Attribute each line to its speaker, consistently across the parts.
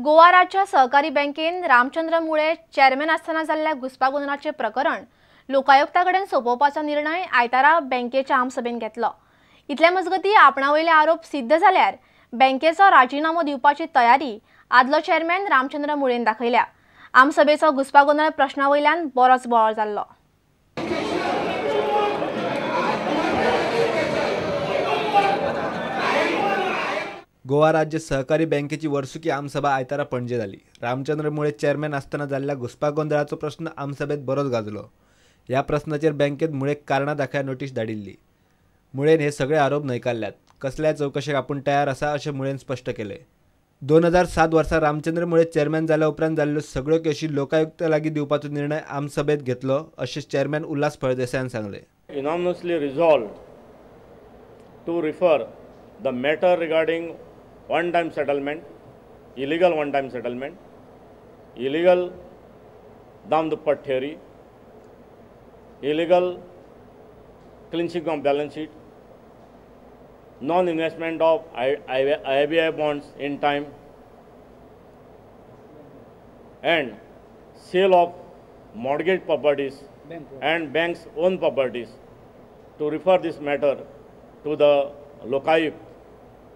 Speaker 1: गोवा राज्य सहकारी बँकेन रामचंद्र मुळे चेअरमॅन आसतना जाल्ल्या घुस्पागोंदळाचें प्रकरण लोकायुक्ता कडेन सोंपोवपाचो निर्णय आयतारा बँकेच्या आमसभेन घेतलो। इतले मजगतीं आपणावयले आरोप सिद्ध जाल्यार बँकेचो राजिनामो दिवपाची तयारी आदलो चेअरमॅन रामचंद्र मुळेन दाखयल्या। आमसभेचो घुस्पागोंदळ प्रश्नावयल्यान बरोच बोवाळ जाल्लो।
Speaker 2: गोवा राज्य सहकारी बँकेची वर्सुकी आमसभा आयतारा पणजे जाली। रामचंद्र मुळे चेअरमॅन आसतना जाल्ल्या घुस्पागोंदळाचो प्रश्न आमसभेत बरोच गाजलो। ह्या प्रश्नाचेर बँकेत मुळेक कारणां दाखय नोटीस धाडिल्ली। मुळेन हे सगळे आरोप न्हयकारल्यात। कसल्याय चवकशेक आपूण तयार आसा अशें मुळेन स्पश्ट केलें। 2007 वर्सा रामचंद्र मुळे चेअरमॅन जाल्या उपरांत जाल्ल्यो सगळ्यो केशी लोकायुक्ता लागीं दिवपाचो निर्णय आमसभेत घेतलो अशें चेअरमॅन उल्हास फळदेसायान सांगलें।
Speaker 3: Unanimously resolved to refer the matter regarding one-time settlement, illegal one-time settlement, illegal dam dupat theory, illegal cleansing of balance sheet, non-investment of IBI bonds in time, and sale of mortgage properties and bank's own properties, to refer this matter to the Lokayukta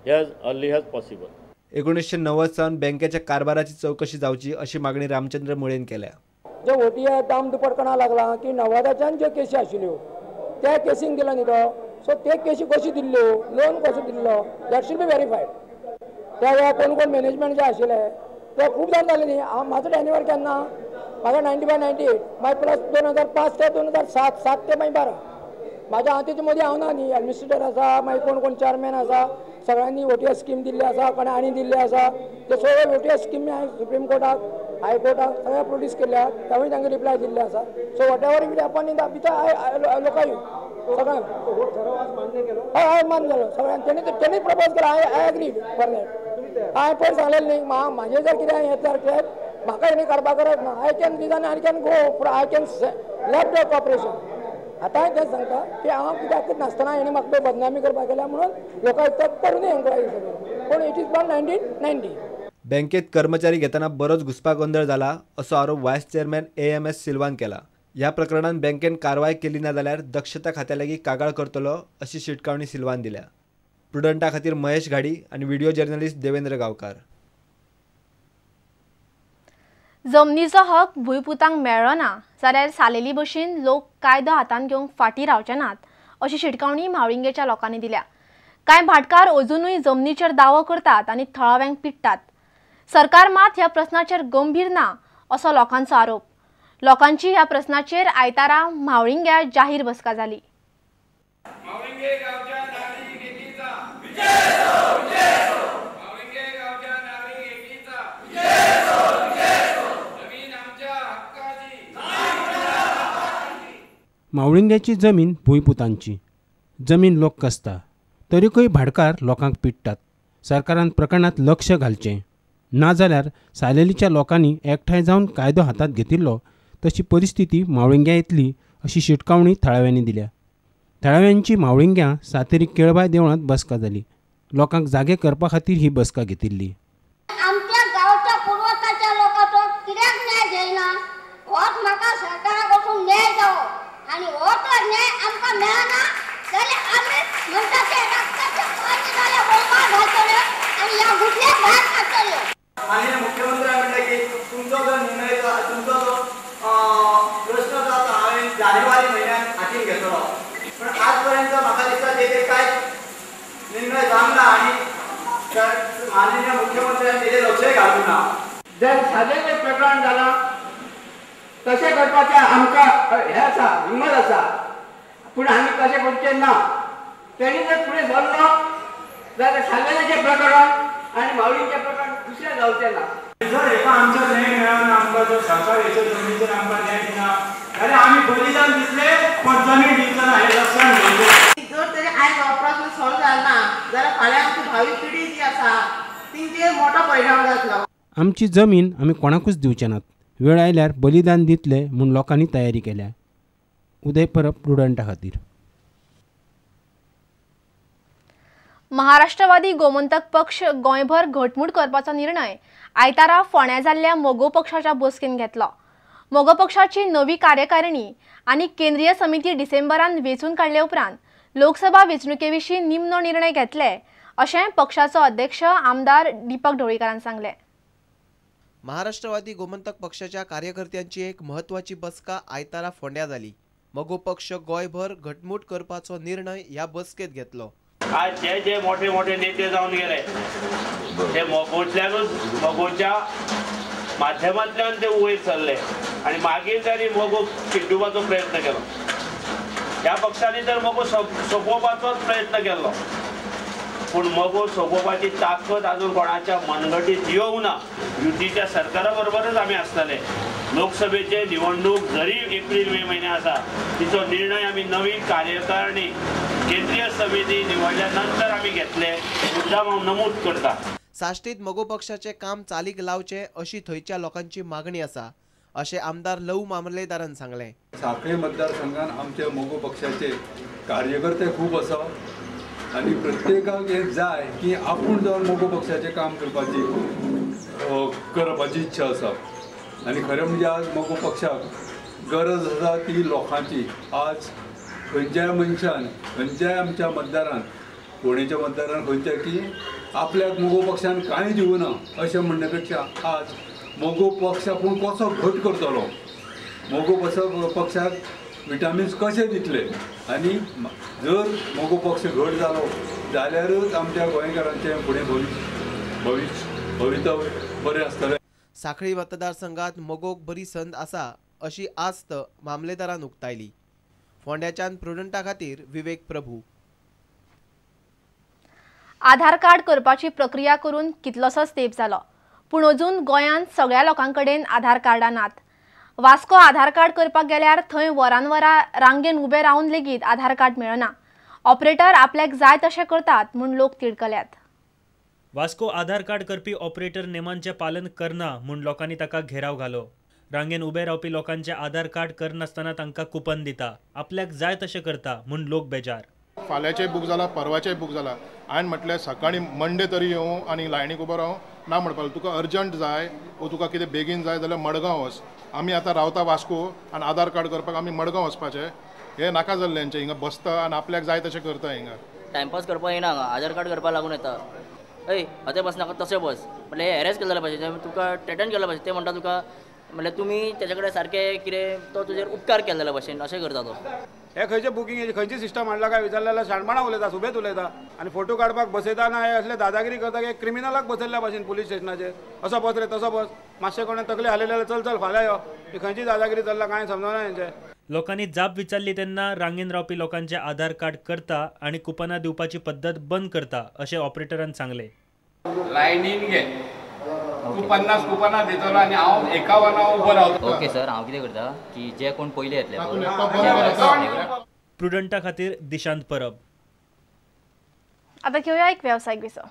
Speaker 3: as early as possible.
Speaker 2: 1990 सावन बँकेच्या कारभाराची चौकशी जावची अशी मागणी रामचंद्र मुळेन केल्या।
Speaker 4: जे ओटीआय दाम दुप्पट कोणा लागला की 90च्यान ज्यो केसी आशिल्ल्यो त्या केसींक दिला न्ही तो, सो ते केसी कशी दिल्ल्यो, लोन कसो दिल्लो, that should be verified. त्या वेळार कोण कोण मॅनेजमेंट जे आशिल्ले ते खूब जाण जाले न्ही। हांव म्हाजो टेन्युअर केन्ना, म्हाका 95 98 मागीर प्लस 2005 ते 2007, 7 ते मागीर 12 म्हाज्या हांव तेजे मदीं हांव ना न्ही। एडमिनिस्ट्रेटर आसा, मागीर कोण कोण चेअरमॅन आसा, सगळ्यांनी ओटीएस स्कीम दिल्ली आसा, कोणें आनी दिल्ली आसा। ते सगळे ओटीएस स्कीम हांवें सुप्रीम कोर्टाक, हायकोर्टाक सगळ्या प्रोड्यूस केल्या, तांणी तांकां रिप्लाय दिल्ले आसा। So whatever will happen in the with Lokayukta सगळ्यांक हय हय मान्य जालो सगळ्यांक। तेणी प्रपोज केला, I agree for that. हांवें पयर सांगलेलें न्ही, म्हाजें जर कितें हें तर म्हाका हेणी काडपाक गरज ना। I can resign, I can go, I can left the corporation. आतांय तें सांगता की हांव कित्याक नासतना हेणी म्हाका बदनामी करपाक गेल्या म्हणून लोकायुक्ताक करूं एन्क्वायरी सगळें, पूण it is from 1990।
Speaker 2: बँकेत कर्मचारी घेतना बरोच घुस्पागोंदळ जाला असो आरोप व्हायस चेअरमॅन AMS सिल्वान केला। ह्या प्रकरणात बँकेन कारवाय केली ना जाल्यार दक्षता खात्या लागीं कागाळ करतलो अशी शिटकावणी सिल्वान दिल्या। प्रुडंटा खातीर महेश घाडी आनी व्हिडिओ जर्नलिस्ट देवेंद्र गांवकार।
Speaker 1: जमनीचो हक भूंयपुतांक मेळ्ळो ना जाल्यार सालेली भशेन लोक कायदो हातांत घेवंक फाटीं रावचे नात अशी शिटकावणी म्हावळिंगेच्या लोकांनी दिल्या। कांय भाटकार अजुनूय जमनीचेर दावो करतात आनी थळाव्यांक पिडटात। सरकार मात ह्या प्रस्नाचेर गंभीर ना असो लोकांचो आरोप। लोकांची ह्या प्रस्नाचेर आयतारा म्हावळिंग्या जाहीर बसका जाली।
Speaker 5: म्हावळिंग्याची जमीन भूंयपुतांची, जमीन लोक कसता तरीकूय भाटकार लोकांक पिडटात। सरकारान प्रकरणांत लक्ष घालचें, नाजाल्यार सालेलीच्या लोकांनी एकठांय जावन कायदो हातांत घेतिल्लो तशी परिस्थिती म्हावळिंग्या येतली अशी शिटकावणी थळाव्यांनी दिल्या। थळाव्यांची म्हावळिंग्या सातेरी केळबाय देवळांत बसका जाली। लोकांक जागे करपा खातीर ही बसका घेतिल्ली।
Speaker 6: आमच्या गांवच्या पुर्वजाच्या लोकांचो कित्याक न्याय जायना होच म्हाका सरकारा कडसून न्याय जावो आनी हो तर न्याय आमकां मेळना जाल्यार आमी म्हणटा ते रक्ताचे पाणी जाल्यार बोमार घालतले आनी ह्या गुडल्याक भायर काडटले।
Speaker 7: माननीय मुख्यमंत्र्यान म्हणलें की तुमचो जो निर्णय तुमचो जो प्रश्न जो आसा हांवें जानेवारी म्हयन्यात हातीन घेतलो, पूण आज पर्यंत म्हाका दिसता तेजेर कांय निर्णय जावंक ना आनी माननीय मुख्यमंत्र्यान तेजेर लक्षय घालूंक ना।
Speaker 8: जर सादें प्रकरण जालां तशें करपाचें आमकां हें आसा, हिंमत आसा, पूण आमी तशें करचें ना। तेणी जर फुडें सरलो जाल्यार सालेलीचें प्रकरण आनी म्हावळींचें प्रकरण दुसरें जावचें ना।
Speaker 9: जर हेका आमच्या न्याय मेळना, आमकां जर सरकार हेच्या जमनीचेर आमकां न्याय दिना जाल्यार आमी बलिदान दितले पण जमीन दिवचो ना हें लक्षात घेवचें।
Speaker 10: जर तेजें आयज हो प्रस्न सॉल्व जालो ना जाल्यार फाल्यां आमची भावी पिढी जी आसा तिंचेर मोटो परिणाम जातलो।
Speaker 5: आमची जमीन आमी कोणाकूच दिवचे नात, वेळ आयल्यार बलिदान दितले म्हूण लोकांनी तयारी केल्या। उदय परब प्रुडंटा खातीर।
Speaker 1: महाराष्ट्रवादी गोमंतक पक्ष गोंयभर घटमूट करपाचो निर्णय आयतारा फोंड्या जाल्ल्या मगो पक्षाच्या बसकेन घेतलो। मगो पक्षाची नवी कार्यकारिणी आनी केंद्रीय समिती डिसेंबरान वेंचून काडले उपरांत लोकसभा वेंचणुके विशीं निमणो निर्णय घेतले अशें पक्षाचो अध्यक्ष आमदार दीपक ढवळीकारान सांगलें।
Speaker 11: महाराष्ट्रवादी गोमंतक पक्षाच्या कार्यकर्त्यांची एक म्हत्वाची बसका आयतारा फोंड्या जाली। मगो पक्ष गोंयभर घटमूट करपाचो निर्णय ह्या बसकेत घेतलो।
Speaker 12: आज जे जे मोठे मोठे नेते जावन गेले ते मगोंतल्यानूच, मगोच्या माध्यमांतल्यान ते वयर सरले आनी मागीर तांणी मगो चिड्डुपाचो प्रयत्न केलो। ह्या पक्षांनी तर मगो सोंपोवपाचोच प्रयत्न केल्लो, पूण मगो सोंपोवपाची ताकद अजून कोणाच्या मनगटीत येवंक ना। युतीच्या सरकारा बरोबरच आमी आसतले। लोकसभेचे निवडणूक जरी एप्रील मे म्हयने आसा, तिचो निर्णय आमी नवी कार्यकारिणी केंद्रीय समिती निवडल्या नंतर आमी घेतले, मुद्दाम हांव नमूद करता।
Speaker 11: साश्टीत मगो पक्षाचे काम चालीक लावचे अशी थंयच्या लोकांची मागणी आसा अशें आमदार लव मामलेदारान सांगलें।
Speaker 13: साखळे मतदारसंघान आमच्या मगो पक्षाचे कार्यकर्ते खूब आसा आनी प्रत्येकाक हें जाय की आपूण जावन मगो पक्षाचें काम करपाची इच्छा आसा। आनी खरें म्हणजे आज मगो पक्षाक गरज आसा ती लोकांची। आज खंयच्याय मनशान, खंयच्याय आमच्या मतदारान, फोंडेच्या मतदारान खंयच्या की आपल्याक मगो पक्षान कांय दिवना अशें म्हणणे पेक्षा आज मगो पक्ष आपूण कसो घट करतलो, मगो पक्षाक विटामिन्स कशे दितले आनी जर मगो पक्ष घट जालो जाल्यारूच आमच्या गोंयकारांचें फुडें भविष्य भवितव्य बरें आसतलें।
Speaker 11: साखळी मतदारसंघात मगोक बरी संद आसा अशी आस्त मामलेदारान उक्तायली। फोंड्याच्यान प्रुडंटा खातीर विवेक प्रभू।
Speaker 1: आधार कार्ड करपाची प्रक्रिया करून कितलोसोच तेंप जालो, पूण अजून गोंयांत सगळ्या लोकां कडेन आधार कार्डां नात। वास्को आधार कार्ड करपाक गेल्यार थंय वरान वरां रांगेन उबे रावन लेगीत आधार कार्ड मेळना। ऑपरेटर आपल्याक जाय तशें करतात म्हूण लोक तिडकल्यात।
Speaker 14: वास्को आधार कार्ड करपी ऑपरेटर नेमांचें पालन करना म्हूण लोकांनी ताका घेराव घालो। रांगेन उबे रावपी लोकांचे आधार कार्ड करनासतना तांकां कुपन दिता, आपल्याक जाय तशें करता म्हूण लोक बेजार।
Speaker 15: फाल्यांचें बूक जाला, परवाचें बूक जाला। हांवें म्हटलें सकाळीं मंडे तरी येवं आनी लायनीक उबो रावं ना म्हणपाक तुका अर्जंट जाय वो तुका कितें बेगीन जाय जाल्यार मडगांव वच। आमी आतां रावता वास्को आनी आधार कार्ड करपाक आमी मडगांव वचपाचें, हें नाका जाल्लें हेंचें। हिंगा बसता आनी आपल्याक जाय तशें करता। हिंगा
Speaker 16: टायमपास करपाक येना, हांगा आधार कार्ड करपाक लागून येता। अय अतें बस नाका तशें बस म्हणल्यार हें हॅरेस केलें पाहिजे, तुका थ्रेटन केलें पाहिजे। ते म्हणटा तुका म्हणल्यार तुमी तेजे कडेन सारकें कितें तो तुजेर उपकार केल्ले भशेन अशें करता तो।
Speaker 9: हे खंयचे बुकींग खंयची सिस्टम हाडला काय विचारलें जाल्यार शाणपणां उलयता, सुबेज उलयता आनी फोटो काडपाक बसयता ना हे असले दादागिरी करता की क्रिमिनलाक बसयल्ल्या भशेन पुलीस स्टेशनाचेर। असो बस रे तसो बस, मातशें कोणें तकली हालयली जाल्यार चल चल फाल्यां यो। ही खंयची दादागिरी चल्ला कांय समजना हेंचें।
Speaker 14: लोकांनी जाप विचारली तेन्ना रांगेन रावपी लोकांचे आधार कार्ड करता आनी कुपनां दिवपाची पद्दत बंद करता अशें ऑपरेटरान सांगलें।
Speaker 17: लायनीन घे, तूं 50 कुपनां दितलो आनी हांव 51 उबो रावतलो।
Speaker 16: ओके सर, हांव कितें करता की जे कोण पयले येतले।
Speaker 14: प्रुडंटा खातीर दिशांत परब।
Speaker 1: आतां घेवया एक वेवसायीक विसव।